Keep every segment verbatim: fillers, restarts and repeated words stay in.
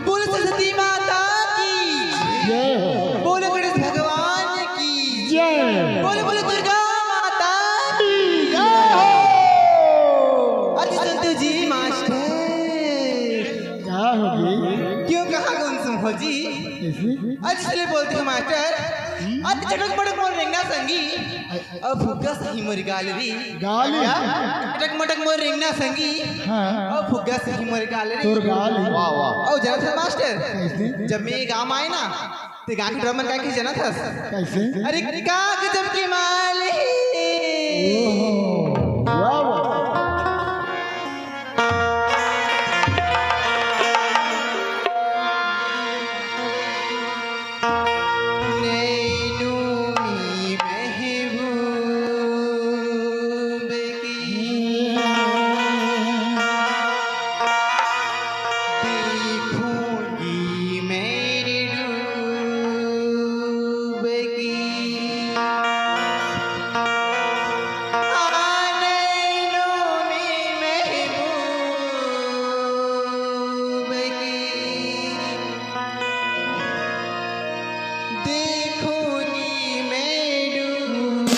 बोलो सरस्वती माता की। जय हो। बोलो गणेश भगवान की। जय। बोलो, बोलो दुर्गा माता की। जय हो। अति संतोष जी मास्टर। का होगे? क्यों कहाँ गुमसुम हो जी? कैसे? अति इसलिए बोलते हैं मास्टर। अति चटक मटक मोर रेंगना संगी। अ, अ, फुग्गा सही मोर गाल री। गाल री? चटक मटक मोर रेंगना संगी। हाँ। अ, फुग्गा सही मोर गाल री। तोर गाल री। वाह, वाह। अउ जानत हस मास्टर, कैसे? जब मैं ये गाँव आए ना, ते गाँव के ड्रामा का के जानत हस? कैसे? अरे का गजब के माल हे। ओहो, वाह, वाह। नैनों में महबूब की देखूंगी मैं डूब की। नैनों में महबूब की देखो नी मैं डूब।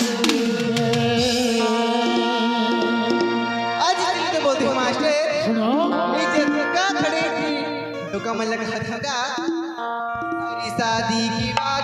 आज इसलिए तो बोलती हूँ मास्टर, सुनो। ये जगह खड़ी थी, तो कमल खत्म का। शादी की बात